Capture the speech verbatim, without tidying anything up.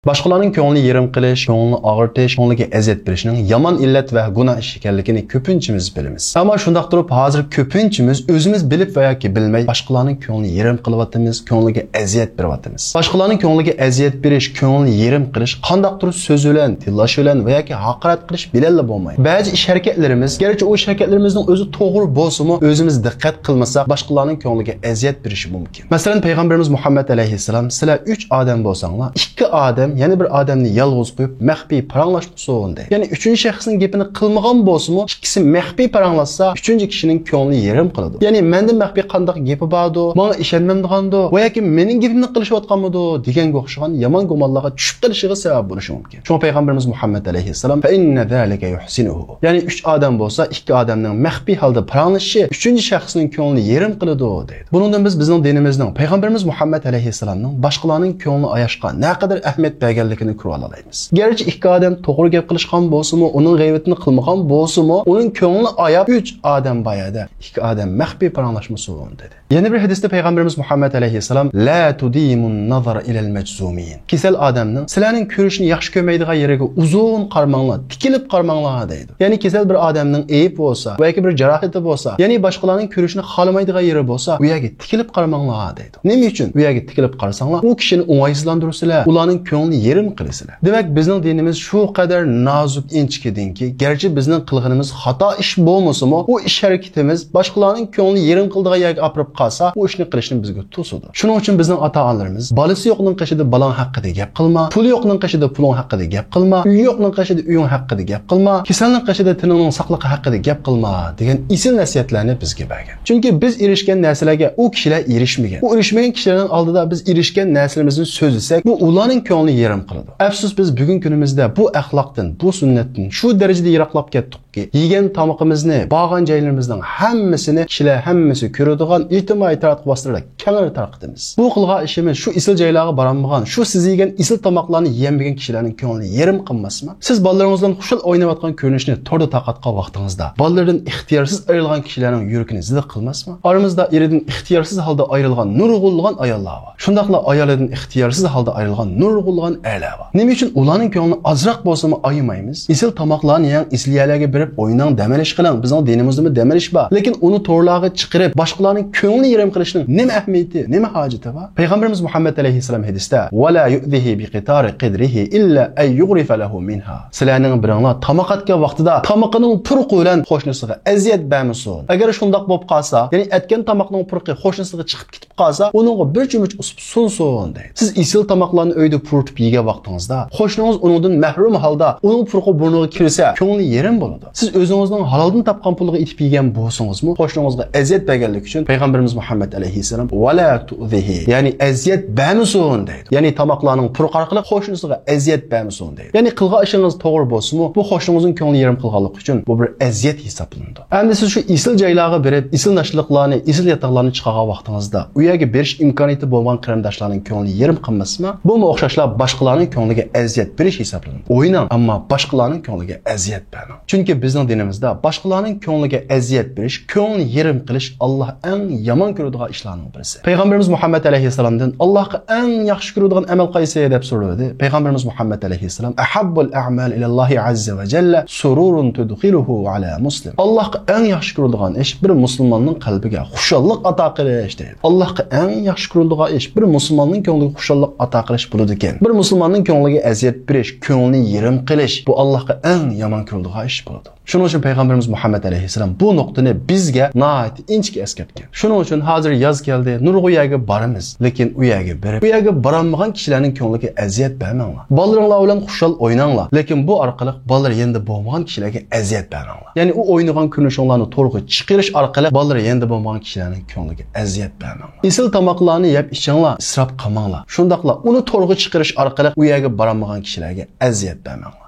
باشقىلارنىڭ كۆڭلىنى يېرىم قىلىش، كۆڭلىنى ئاغرىتىش، كۆڭلىگە ئەزىيەت بېرىشنىڭ يامان ئىللەت ۋە گۇناھ ئىش ئىكەنلىكىنى كۆپىنچىمىز بىلىمىز. ئەمما شۇنداق تۇرۇپ، ھازىر كۆپىنچىمىز ئۆزىمىز بىلىپ ۋە ياكى بىلمەي باشقىلارنىڭ كۆڭلىنى يېرىم قىلىۋاتىمىز، كۆڭلىگە ئەزىيەت بېرىۋاتىمىز. باشقىلارنىڭ كۆڭلىگە ئەزىيەت بېرىش، كۆڭلىنى يېرىم قىلىش قانداقتۇر سۆز بىلەن، تىللاش بىلەن ۋە ياكى ھاقارەت قىلىش بىلەنلا بولمايدۇ. بەزى ئىش ھەرىكەتلىرىمىز، گەرچە ئۇ ئىش ھەرىكەتلىرىمىزنىڭ ئۆزى توغرا بولسىمۇ، ئۆزىمىز دىققەت قىلمىساق، باشقىلارنىڭ كۆڭلىگە ئەزىيەت بېرىشى مۇمكىن. مەسىلەن، پەيغەمبىرىمىز مۇھەممەد ئەلەيھىسسالام، سىلەر ئۈچ ئادەم بولساڭلار، ئىككى ئادەم يەنە بىر ئادەمنى يالغۇز قويۇپ، مەخپىي پاراڭلاشمىسۇن دەيدۇ. يەنى ئۈچىنچى شەخسنىڭ گېپىنى قىلمىغان بولسىمۇ، ئىككىسى مەخپىي پاراڭلاشسا، ئۈچىنچى كىشىنىڭ كۆڭلى يېرىم قىلىدۇ. يەنى مەندىن مەخپىي قانداق گېپى باردۇ، ماڭا ئىشەنمەمدىغاندۇ ۋە ياكى مېنىڭ گېپىمنى قىلىشىۋاتقانمىدۇ دېگەنگە ئوخشىغان يامان گۇمانلارغا چۈشۈپ قېلىشىغا سەۋەب بولۇشى مۇمكىن. شۇڭا پەيغەمبىرىمىز مۇھەممەد ئەلەيھىسسالام، فَإِنَّ ذَلِكَ يُحْزِنُهُ. يەنى ئۈچ ئادەم بولسا، ئىككى ئادەمنىڭ مەخپىي ھالدا پاراڭلىشىشى ئۈچىنچى شەخسنىڭ كۆڭلىنى يېرىم قىلىدۇ، دەيدۇ. بۇنىڭدىن بىز بىزنىڭ دىنىمىزنىڭ، پەيغەمبىرىمىز مۇھەممەد ئەلەيھىسسالامنىڭ باشقىلارنىڭ كۆڭلىنى ئاياشقا نەقەدەر ئەھمىيەت بەرگەنلىكىنى كۆرۈۋالالايمىز. گەرچە ئىككى ئادەم توغرا گەپ قىلىشقان بولسىمۇ، ئۇنىڭ غەيۋىتىنى قىلمىغان بولسىمۇ، ئۇنىڭ كۆڭلىنى ئاياپ، ئۈچ ئادەم بار يەردە، ئىككى ئادەم مەخپىي پاراڭلاشمىسۇن، دېدى. يەنە بىر ھەدىستە پەيغەمبىرىمىز مۇھەممەد ئەلەيھىسسالام، لَا تُدِيمُوا النَّظَرَ إِلَى الْمَجْذُومِينَ. كېسەل ئادەمنىڭ سىلەرنىڭ كۆرۈشنى ياخشى كۆرمەيدىغان يېرىگە ئۇزۇن قارىماڭلار، تىكىلىپ قارىماڭلار، دەيدۇ. يەنى كېسەل بىر ئادەمنىڭ ئېيىبى بولسا ۋە ياكى بىر جاراھىتى بولسا، يەنى باشقىلارنىڭ كۆرۈشىنى خالىمايدىغان يېرى بولسا، ئۇ يەرگە تىكىلىپ قارىماڭلار، دەيدۇ. نېمە ئۈچۈن؟ ئۇ يەرگە تىكىلىپ قارىساڭلار، ئۇ كىشىنى ئوڭايسىزلاندۇرىسىلەر، ئۇلارنىڭ كۆڭلىنى يېرىم قىلىسىلەر. دېمەك، بىزنىڭ دىنىمىز شۇ قەدەر نازۇك، ئىنچىكىدىنكى، گەرچە بىزنىڭ قىلغىنىمىز خاتا ئىش بولمىسىمۇ، ئۇ ئىش ھەرىكىتىمىز باشقىلارنىڭ كۆڭلىنى يېرىم قىلىدىغان يەرگە ئاپىرىپ قالسا، ئۇ ئىشنى قىلىشتىن بىزگە توسىدۇ. شۇنىڭ ئۈچۈن بىزنىڭ ئاتا-ئانىلىرىمىز، بالىسى يوقنىڭ قېشىدا بالاڭ ھەققىدە گەپ قىلما، پۇلى يوقنىڭ قېشىدا پۇلۇڭ ھەققىدە گەپ قىلما، ئۆيى يوقنىڭ قېشىدا ئۆيۈڭ ھەققىدە گەپ قىلما، كېسەلنىڭ قېشىدا تېنىڭنىڭ ساقلىقى ھەققىدە گەپ قىلما، دېگەن ئېسىل نەسىھەتلەرنى بىزگە بەرگەن. چۈنكى بىز ئېرىشكەن نەرسىلەرگە ئۇ كىشىلەر ئېرىشمىگەن. ئۇ ئېرىشمىگەن كىشىلەرنىڭ ئالدىدا بىز ئېرىشكەن نەرسىلىرىمىزنى سۆزلىسەك، بۇ ئۇلارنىڭ كۆڭلىنى يېرىم قىلىدۇ. ئەپسۇس، بىز بۈگۈنكى كۈنىمىزدە بۇ ئەخلاقتىن، بۇ سۈننەتتىن شۇ دەرىجىدە يىراقلاپ كەتتۇقكى، يېگەن تامىقىمىزنى، بارغان جايلىرىمىزنىڭ ھەممىسىنى كىشىلەر ھەممىسى كۆرىدىغان ئىجتىمائىي تاراتقۇ ۋاسىتىلىرىدە كەڭرى تارقىتىمىز. بۇ قىلغان ئىشىمىز شۇ ئېسىل جايلارغا بارالمىغان، شۇ سىز يېگەن ئېسىل تاماقلارنى يېيەلمىگەن كىشىلەرنىڭ كۆڭلىنى يېرىم قىلماسمۇ؟ سىز بالىلىرىڭىز بىلەن خۇشال ئويناۋاتقان كۆرۈنۈشنى توردا تارقاتقان ۋاقتىڭىزدا، بالىلىرىدىن ئىختىيارسىز ئايرىلغان كىشىلەرنىڭ يۈرىكىنى زىدىق قىلماسمۇ؟ ئارىمىزدا ئېرىدىن ئىختىيارسىز ھالدا ئايرىلغان نۇرغۇنلىغان ئاياللار بار. شۇنداقلا ئايالىدىن ئىختىيارسىز ھالدا ئايرىلغان نۇرغۇنلىغان ئەرلەر بار. نېمە ئۈچۈن ئۇلارنىڭ كۆڭلىنى ئازراق بولسىمۇ ئايىمايمىز؟ ئېسىل تاماقلارنى يەڭ، ئېسىل يەرلەرگە بېرىپ ئويناڭ، دەم ئېلىش قىلىڭ. بىزنىڭ دىنىمىزدىمۇ دەم ئېلىش بار. لېكىن ئۇنى تورلارغا چىقىرىپ، باشقىلارنىڭ كۆڭلىنى يېرىم قىلىشنىڭ نېمە ئەھمىيىتى، نېمە ھاجىتى بار؟ پەيغەمبىرىمىز مۇھەممەد ئەلەيھىسسالام ھەدىستە، «وَلَا يُؤْذِهِ بِقِطَارِ قِدْرِهِ إِلَّا أَنْ يُغْرِفَ لَهُ مِنْهَا». سىلەرنىڭ بىرىڭلار تاماق ئەتكەن ۋاقتىدا تامىقىنىڭ پۇرىقى بىلەن قوشنىسىغا ئەزىيەت بەرمىسۇن. ئەگەر شۇنداق بولۇپ قالسا، يەنى ئەتكەن تاماقنىڭ پۇرىقى قوشنىسىغا چىقىپ كېتىپ قالسا، ئۇنىڭغا بىر چۆمۈچ ئۇسۇپ سۇنسۇن، دەيدۇ. سىز ئېسىل تاماقلارنى ئۆيدە پۇرىتىپ يېگەن ۋاقتىڭىزدا، قوشنىڭىز ئۇنىڭدىن مەھرۇم ھالدا ئۇنىڭ پۇرىقى بۇرنىغا كىرسە، كۆڭلى يېرىم بولىدۇ. سىز ئۆزىڭىزنىڭ ھالالدىن تاپقان پۇلىغا ئېتىپ يېگەن بولسىڭىزمۇ، قوشنىڭىزغا ئەزىيەت بەرگەنلىكى ئۈچۈن پەيغەمبىرىمىز مۇھەممەد ئەلەيھىسسالام، «ۋەلا تۇئذىھى»، يەنى ئەزىيەت بەرمىسۇن، دەيدۇ. يەنى تاماقلارنىڭ پۇرىقى ئارقىلىق قوشنىسىغا ئەزىيەت بەرمىسۇن، دەيدۇ. يەنى قىلغان ئىشىڭىز توغرا بولسىمۇ، بۇ قوشنىڭىزنىڭ كۆڭلىنى يېرىم قىلغانلىقى ئۈچۈن بۇ بىر ئەزىيەت ھېسابلىنىدۇ. ئەمدى سىز شۇ ئېسىل جايلارغا بېرىپ، ئېسىل ناشتىلىقلارنى، ئېسىل ياتاقلارنى چىقارغان ۋاقتىڭىزدا، ئۇ يەرگە بېرىش ئىمكانىيىتى بولمىغان قېرىنداشلارنىڭ كۆڭلىنى يېرىم قىلماسمۇ؟ بۇمۇ ئوخشاشلا باشقىلارنىڭ كۆڭلىگە ئەزىيەت بېرىش ھېسابلىنىدۇ. ئويناڭ، ئەمما باشقىلارنىڭ كۆڭلىگە ئەزىيەت بەرمەڭ. چۈنكى بىزنىڭ دىنىمىزدا باشقىلارنىڭ كۆڭلىگە ئەزىيەت بېرىش، كۆڭلىنى يېرىم قىلىش ئاللاھ ئەڭ يامان كۆرىدىغان ئىشلارنىڭ بىرسى. پەيغەمبىرىمىز مۇھەممەد ئەلەيھىسسالامدىن، «ئاللاھقا ئەڭ ياخشى كۆرىدىغان ئەمەل قايسى؟» دەپ سورىدى. پەيغەمبىرىمىز مۇھەممەد ئەلەيھىسسالام، «أحب الأعمال إلى الله عز وجل سرور تدخله على مسلم». ئاللاھقا ئەڭ ياخشى كۆرىدىغان ئىش بىر مۇسۇلماننىڭ قەلبىگە خۇشاللىق ئاتا قىلىش، دەيدۇ. ئاللاھقا ئەڭ ياخشى كۆرىدىغان ئىش بىر مۇسۇلماننىڭ كۆڭلىگە خۇشاللىق ئاتا قىلىش بولىدىكەن. بىر مۇسۇلماننىڭ كۆڭلىگە ئەزىيەت بېرىش، كۆڭلىنى يېرىم قىلىش، بۇ ئاللاھقا ئەڭ يامان كۆرۈلىدىغان ئىش بولىدۇ. شۇنىڭ ئۈچۈن پەيغەمبىرىمىز مۇھەممەد ئەلەيھىسسالام بۇ نۇقتىنى بىزگە ناھايىتى ئىنچىكە ئەسكەرتكەن. شۇنىڭ ئۈچۈن ھازىر ياز كەلدى، نۇرغۇن يەرگە بارىمىز، لېكىن ئۇ يەرگە بېرىپ، ئۇ يەرگە بارالمىغان كىشىلەرنىڭ كۆڭلىگە ئەزىيەت بەرمەڭلار. بالىلىرىڭلار بىلەن خۇشال ئويناڭلار، لېكىن بۇ ئارقىلىق بالىلىرى يېنىدا بولمىغان كىشىلەرگە ئەزىيەت بەرمەڭلار. يەنى ئۇ ئوينىغان كۆرۈنۈشۈڭلارنى تورغا چىقىرىش ئارقىلىق بالىلىرى يېنىدا بولمىغان كىشىلەرنىڭ كۆڭلىگە ئەزىيەت بەرمەڭلار. ئېسىل تاماقلارنى يەپ ئىچىڭلار، ئىسراپ قىلماڭلار. شۇنداقلا ئۇنى تورغا چىقىرىش ئارقىلىق ئۇ يەرگە بارالمىغان كىشىلەرگە ئەزىيەت بەرمەڭلار.